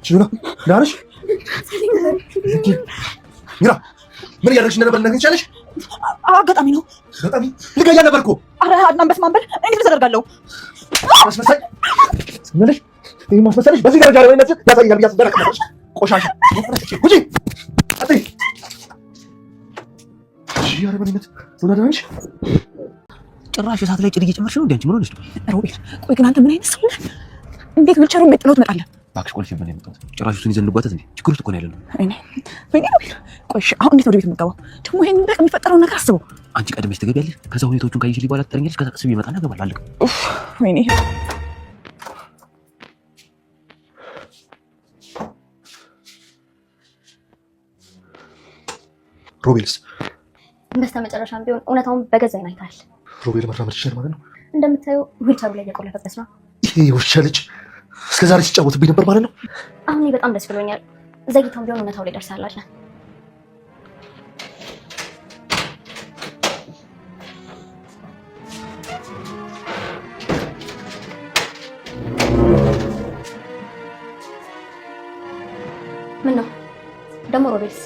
ችሉና ደህና ነሽ? ሚራ ምን እያደረግሽ እንደነበር ልነግሪኝ ትችያለሽ? አጋጣሚ ነው። አጋጣሚ ልገያ ነበር እኮ። አረ አድናን በስመ አብ በል። እንዴት ተደርጋለሁ? ማስመሰል ምንሽ? ይሄ ማስመሰልሽ በዚህ ደረጃ ላይ ነች ያሳያል ብዬ አስደረቅ ነበር። ቆሻሻ ውጪ! አጥይ እሺ፣ አረመኔነት ዞና ደህና ነሽ? ጭራሽ እሳት ላይ ጭድ እየጨመርሽ ነው እንዴ? አንቺ ምን ሆነሽ ነው? ሮቤል፣ ቆይ ግን አንተ ምን አይነት ሰው ነህ? እንዴት ዊልቸሩን ቤት ጥለው ትመጣለህ? እባክሽ ቆልፌበት ነው የመጣሁት። ጭራሽ እሱን ይዘን እንጓተት እንዴ? ችግር ውስጥ እኮ ነው ያለነው። ወይኔ ወይኔ ሮቤል፣ ቆይ እሺ፣ አሁን እንዴት ወደ ቤት የምትገባው? ደግሞ ይሄን በቃ የሚፈጠረውን ነገር አስበው። አንቺ ቀድመሽ ትገቢያለሽ፣ ከዛ ሁኔታዎቹን ካየሽልኝ በኋላ ትጠሪኛለሽ። ከዛ ቀስ ብዬ እመጣና እገባለሁ። አለቀ። ኡፍ ወይኔ። ሮቤልስ በስተመጨረሻም ቢሆን እውነታውን በገዛ ዓይን አይተሃል። ሮቤል መራመድ ይችላል ማለት ነው። እንደምታየው ዊልቸሩ ላይ እየቆለፈበት ነው። ይሄ የውሻ ልጅ እስከዛሬ ሲጫወትብኝ ነበር ማለት ነው። አሁን እኔ በጣም ደስ ብሎኛል። ዘግይቶም ቢሆን እውነታው ላይ ደርሰሃል አድናን። ምን ነው ደግሞ ሮቤልስ?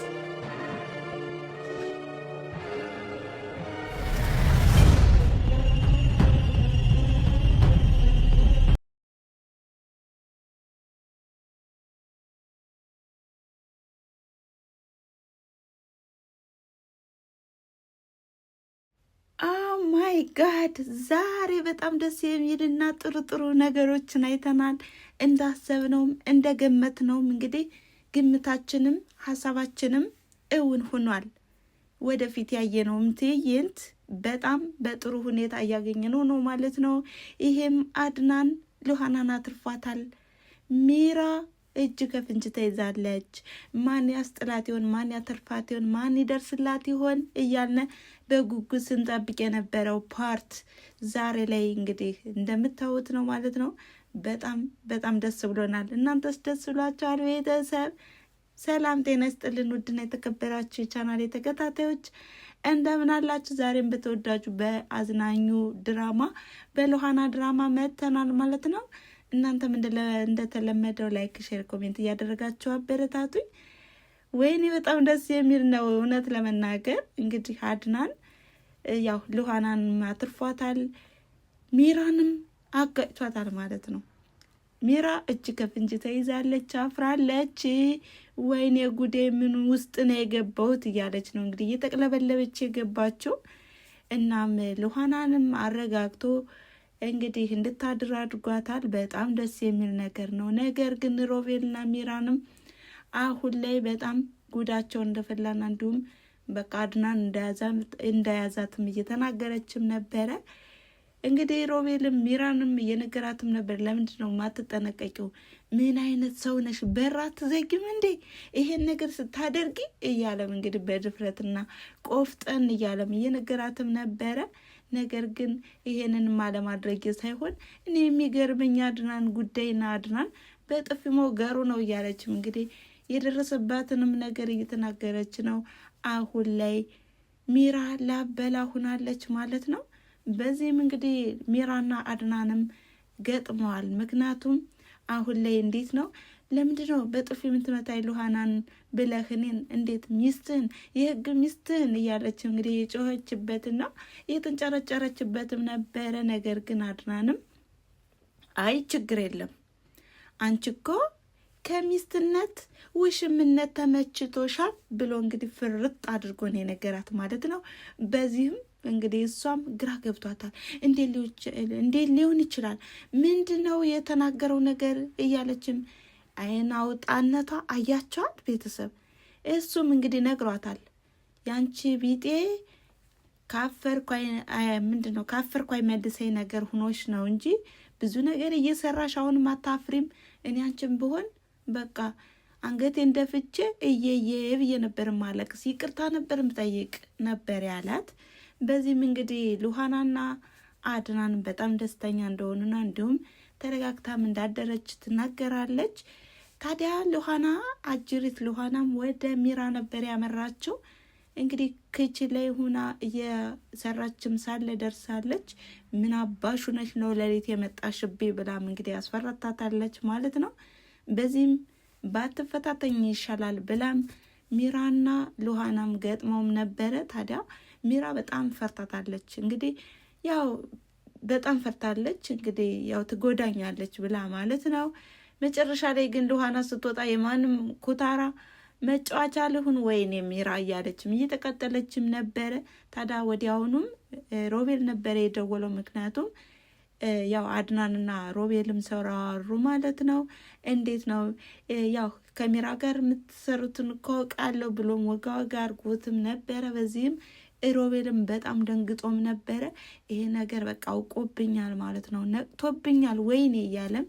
Oh my God ዛሬ በጣም ደስ የሚልና ጥሩ ጥሩ ነገሮችን አይተናል። እንዳሰብነውም እንደገመትነውም እንግዲህ ግምታችንም ሀሳባችንም እውን ሆኗል። ወደፊት ያየነውም ትዕይንት በጣም በጥሩ ሁኔታ እያገኘነው ነው ማለት ነው። ይሄም አድናን ሉሃናን አትርፏታል። ሚራ እጅ ከፍንጅ ተይዛለች። ማን ያስጥላት ይሆን? ማን ያተርፋት ይሆን? ማን ይደርስላት ይሆን? እያልነ በጉጉት ስንጠብቅ የነበረው part ዛሬ ላይ እንግዲህ እንደምታዩት ነው ማለት ነው። በጣም በጣም ደስ ብሎናል። እናንተስ ደስ ብሏችኋል? ቤተሰብ ሰላም ጤና ይስጥልን። ውድና የተከበራችሁ የቻናል ተከታታዮች እንደምን አላችሁ? ዛሬም በተወዳጁ በአዝናኙ ድራማ በሉሃና ድራማ መጥተናል ማለት ነው። እናንተም እንደተለመደው like፣ share፣ comment እያደረጋችሁ አበረታቱኝ። ወይኔ በጣም ደስ የሚል ነው እውነት ለመናገር እንግዲህ አድናን ያው ሉሃናን አትርፏታል፣ ሚራንም አጋጭቷታል ማለት ነው። ሚራ እጅ ከፍንጅ ተይዛለች፣ አፍራለች። ወይኔ ጉዴ ምን ውስጥ ነው የገባሁት እያለች ነው እንግዲህ እየተቅለበለበች የገባችው። እናም ሉሃናንም አረጋግቶ እንግዲህ እንድታድር አድርጓታል። በጣም ደስ የሚል ነገር ነው። ነገር ግን ሮቤልና ሚራንም አሁን ላይ በጣም ጉዳቸው እንደፈላና እንዲሁም በቃ አድናን እንደያዛትም እየተናገረችም ነበረ። እንግዲህ ሮቤልም ሚራንም እየነገራትም ነበር። ለምንድን ነው የማትጠነቀቂው? ምን አይነት ሰው ነሽ? በር አትዘጊም እንዴ ይሄን ነገር ስታደርጊ? እያለም እንግዲህ በድፍረትና ቆፍጠን እያለም እየነገራትም ነበረ። ነገር ግን ይሄንን አለማድረግ ሳይሆን እኔ የሚገርመኝ አድናን ጉዳይና አድናን በጥፊ ሞገሩ ነው እያለችም እንግዲህ የደረሰባትንም ነገር እየተናገረች ነው። አሁን ላይ ሚራ ላበላ ሁናለች ማለት ነው። በዚህም እንግዲህ ሚራና አድናንም ገጥመዋል። ምክንያቱም አሁን ላይ እንዴት ነው ለምንድን ነው በጥፊ የምትመታኝ ሉሃናን ብለህ እኔን እንዴት ሚስትህን የህግ ሚስትህን እያለች እንግዲህ የጮኸችበትና የተንጨረጨረችበትም ነበረ። ነገር ግን አድናንም አይ ችግር የለም አንቺ እኮ ከሚስትነት ውሽምነት ተመችቶሻል ብሎ እንግዲህ ፍርጥ አድርጎ ነው የነገራት ማለት ነው። በዚህም እንግዲህ እሷም ግራ ገብቷታል። እንዴት ሊሆን ይችላል? ምንድን ነው የተናገረው ነገር እያለችም አይን አውጣነቷ አያቸዋል ቤተሰብ። እሱም እንግዲህ ነግሯታል። ያንቺ ቢጤ ምንድን ነው ካፈርኳይ መልሰኝ ነገር ሁኖች ነው እንጂ ብዙ ነገር እየሰራሽ አሁንም አታፍሪም። እኔ አንቺም ብሆን በቃ አንገቴን ደፍቼ እየየ ብዬ ነበር ማለቅስ፣ ይቅርታ ነበር ምጠይቅ ነበር ያላት። በዚህም እንግዲህ ሉሃናና አድናን በጣም ደስተኛ እንደሆኑና እንዲሁም ተረጋግታም እንዳደረች ትናገራለች። ታዲያ ሉሃና አጅሪት ሉሃናም ወደ ሚራ ነበር ያመራችው። እንግዲህ ክች ላይ ሁና እየሰራችም ሳለ ደርሳለች። ምን አባሽ ነሽ ነው ሌሊት የመጣሽብኝ ብላም እንግዲህ ያስፈራታታለች ማለት ነው። በዚህም ባትፈታተኝ ይሻላል ብላም ሚራና ሉሃናም ገጥመውም ነበረ። ታዲያ ሚራ በጣም ፈርታታለች። እንግዲህ ያው በጣም ፈርታለች። እንግዲህ ያው ትጎዳኛለች ብላ ማለት ነው። መጨረሻ ላይ ግን ሉሃና ስትወጣ የማንም ኩታራ መጫወቻ ልሁን ወይኔ ሚራ እያለችም እየተቀጠለችም ነበረ። ታዲያ ወዲያውኑም ሮቤል ነበረ የደወለው። ምክንያቱም ያው አድናንና ሮቤልም ሰራሩ ማለት ነው። እንዴት ነው ያው ከሚራ ጋር የምትሰሩትን እኮ አውቃለሁ ብሎም ወጋ ወጋ አድርጎትም ነበረ። በዚህም ሮቤልም በጣም ደንግጦም ነበረ። ይሄ ነገር በቃ አውቆብኛል ማለት ነው፣ ነቅቶብኛል፣ ወይኔ እያለም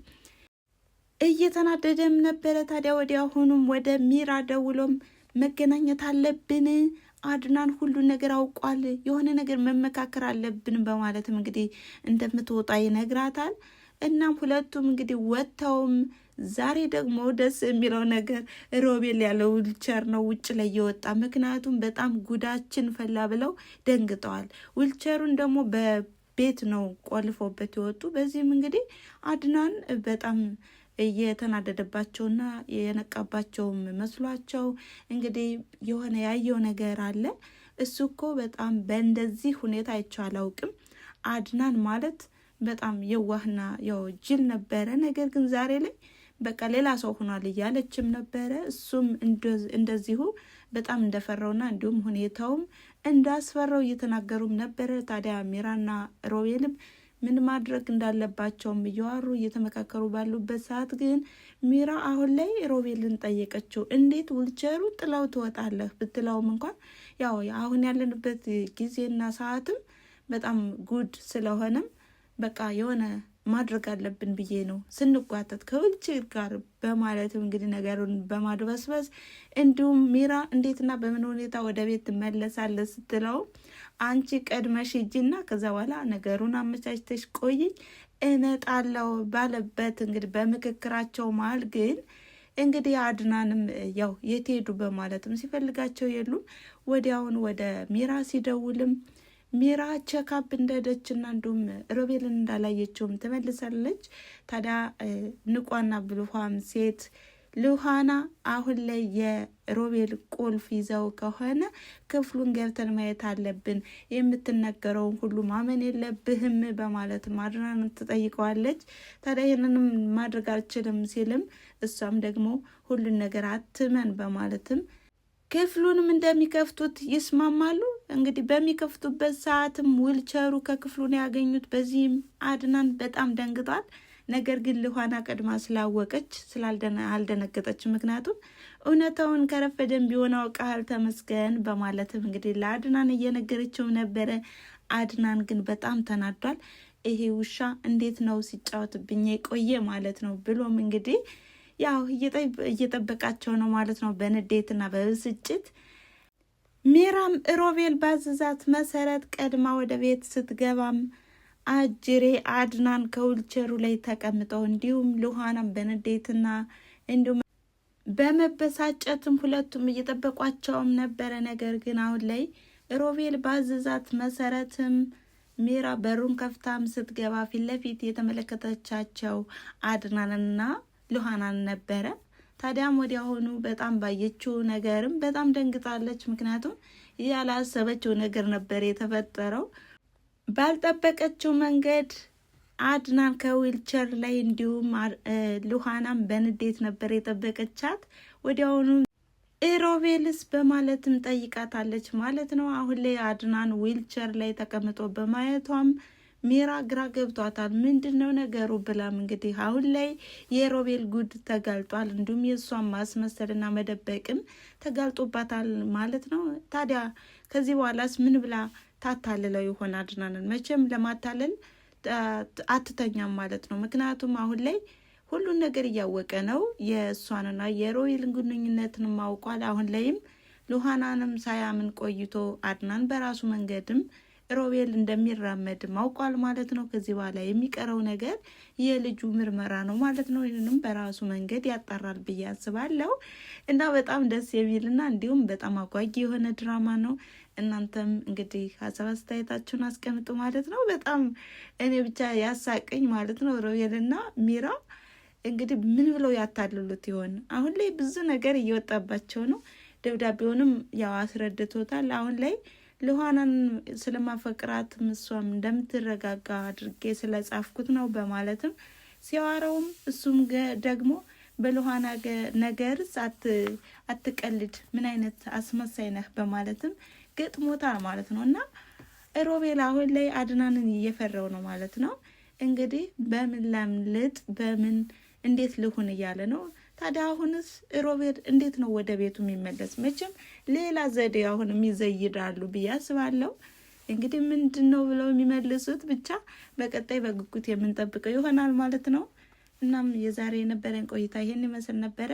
እየተናደደም ነበረ። ታዲያ ወዲያውኑም ወደ ሚራ ደውሎም መገናኘት አለብን፣ አድናን ሁሉን ነገር አውቋል፣ የሆነ ነገር መመካከር አለብን በማለትም እንግዲህ እንደምትወጣ ይነግራታል። እናም ሁለቱም እንግዲህ ወጥተውም ዛሬ ደግሞ ደስ የሚለው ነገር ሮቤል ያለው ዊልቸር ነው ውጭ ላይ የወጣ። ምክንያቱም በጣም ጉዳችን ፈላ ብለው ደንግጠዋል። ዊልቸሩን ደግሞ በቤት ነው ቆልፎበት የወጡ። በዚህም እንግዲህ አድናን በጣም እየተናደደባቸውና የነቃባቸውም መስሏቸው እንግዲህ የሆነ ያየው ነገር አለ። እሱ እኮ በጣም በእንደዚህ ሁኔታ አይቼው አላውቅም። አድናን ማለት በጣም የዋህና ያው ጅል ነበረ። ነገር ግን ዛሬ ላይ በቃ ሌላ ሰው ሆኗል እያለችም ነበረ። እሱም እንደዚሁ በጣም እንደፈራውና እንዲሁም ሁኔታውም እንዳስፈራው እየተናገሩም ነበረ። ታዲያ ሚራና ሮቤልም ምን ማድረግ እንዳለባቸውም እያወሩ እየተመካከሩ ባሉበት ሰዓት ግን ሚራ አሁን ላይ ሮቤልን ጠየቀችው። እንዴት ውልቸሩ ጥለው ትወጣለህ ብትለውም እንኳን ያው አሁን ያለንበት ጊዜና ሰዓትም በጣም ጉድ ስለሆነም በቃ የሆነ ማድረግ አለብን ብዬ ነው ስንጓተት ከዊልቸር ጋር በማለትም እንግዲህ ነገሩን በማድበስበስ እንዲሁም ሚራ እንዴትና በምን ሁኔታ ወደ ቤት ትመለሳለህ ስትለው አንቺ ቀድመሽ ሂጂና ከዛ በኋላ ነገሩን አመቻችተሽ ቆይኝ እመጣለሁ ባለበት እንግዲህ በምክክራቸው መሀል ግን እንግዲህ አድናንም ያው የት ሄዱ በማለትም ሲፈልጋቸው የሉም። ወዲያውን ወደ ሚራ ሲደውልም ሚራ checkup እንደሄደችና እንዲሁም ሮቤልን እንዳላየችውም ትመልሳለች። ታዲያ ንቋና ብልኋም ሴት ልኋና አሁን ላይ የሮቤል ቁልፍ ይዘው ከሆነ ክፍሉን ገብተን ማየት አለብን፣ የምትነገረውን ሁሉ ማመን የለብህም በማለት አድናን ትጠይቀዋለች። ታዲያ ይህንንም ማድረግ አልችልም ሲልም እሷም ደግሞ ሁሉን ነገር አትመን በማለትም ክፍሉንም እንደሚከፍቱት ይስማማሉ። እንግዲህ በሚከፍቱበት ሰዓትም ዊልቸሩ ከክፍሉ ነው ያገኙት። በዚህም አድናን በጣም ደንግጧል። ነገር ግን ልኋና ቀድማ ስላወቀች ስላልደነገጠች፣ ምክንያቱም እውነታውን ከረፈደን ቢሆን አውቀሃል ተመስገን በማለትም እንግዲህ ለአድናን እየነገረችው ነበረ። አድናን ግን በጣም ተናዷል። ይሄ ውሻ እንዴት ነው ሲጫወትብኝ የቆየ ማለት ነው ብሎም እንግዲህ ያው እየጠበቃቸው ነው ማለት ነው በንዴትና በብስጭት። ሚራም ሮቤል ባዘዛት መሰረት ቀድማ ወደ ቤት ስትገባም አጅሬ አድናን ከዊልቸሩ ላይ ተቀምጠው እንዲሁም ልኋናም በንዴትና እንዲሁም በመበሳጨትም ሁለቱም እየጠበቋቸውም ነበረ። ነገር ግን አሁን ላይ ሮቤል ባዘዛት መሰረትም ሚራ በሩን ከፍታም ስትገባ ፊት ለፊት የተመለከተቻቸው አድናንና ልኋናን ነበረ። ታዲያም ወዲያውኑ በጣም ባየችው ነገርም በጣም ደንግጣለች። ምክንያቱም ያላሰበችው ነገር ነበር የተፈጠረው። ባልጠበቀችው መንገድ አድናን ከዊልቸር ላይ እንዲሁም ሉሃናም በንዴት ነበር የጠበቀቻት። ወዲያውኑ ሮቤልስ በማለትም ጠይቃታለች ማለት ነው። አሁን ላይ አድናን ዊልቸር ላይ ተቀምጦ በማየቷም ሚራ ግራ ገብቷታል። ምንድን ነው ነገሩ ብላም እንግዲህ አሁን ላይ የሮቤል ጉድ ተጋልጧል። እንዲሁም የእሷን ማስመሰልና መደበቅም ተጋልጦባታል ማለት ነው። ታዲያ ከዚህ በኋላስ ምን ብላ ታታልለው ይሆን አድናንን? መቼም ለማታለል አትተኛም ማለት ነው። ምክንያቱም አሁን ላይ ሁሉን ነገር እያወቀ ነው። የእሷንና የሮቤልን ግንኙነትን አውቋል። አሁን ላይም ሉሃናንም ሳያምን ቆይቶ አድናን በራሱ መንገድም ሮቤል እንደሚራመድ ማውቋል ማለት ነው። ከዚህ በኋላ የሚቀረው ነገር የልጁ ምርመራ ነው ማለት ነው። ይህንም በራሱ መንገድ ያጣራል ብዬ አስባለሁ እና በጣም ደስ የሚልና እንዲሁም በጣም አጓጊ የሆነ ድራማ ነው። እናንተም እንግዲህ ሀሳብ አስተያየታችሁን አስቀምጡ ማለት ነው። በጣም እኔ ብቻ ያሳቀኝ ማለት ነው ሮቤልና ሚራ እንግዲህ ምን ብለው ያታልሉት ይሆን? አሁን ላይ ብዙ ነገር እየወጣባቸው ነው። ደብዳቤውንም ያው አስረድቶታል። አሁን ላይ ልኋናን ስለማፈቅራት እሷም እንደምትረጋጋ አድርጌ ስለጻፍኩት ነው በማለትም ሲያወራውም እሱም ደግሞ በልኋና ነገርስ አትቀልድ፣ ምን አይነት አስመሳይ ነህ በማለትም ገጥሞታል ማለት ነው። እና ሮቤል አሁን ላይ አድናንን እየፈራው ነው ማለት ነው። እንግዲህ በምን ላምልጥ፣ በምን እንዴት ልሁን እያለ ነው። ታዲያ አሁንስ ሮቤል እንዴት ነው ወደ ቤቱ የሚመለስ? መቼም ሌላ ዘዴ አሁንም ይዘይዳሉ ብዬ አስባለሁ። እንግዲህ ምንድን ነው ብለው የሚመልሱት ብቻ በቀጣይ በጉጉት የምንጠብቀው ይሆናል ማለት ነው። እናም የዛሬ የነበረን ቆይታ ይሄን ይመስል ነበረ።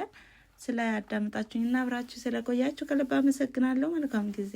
ስለ አዳመጣችሁኝ እና አብራችሁ ስለቆያችሁ ከልብ አመሰግናለሁ። መልካም ጊዜ።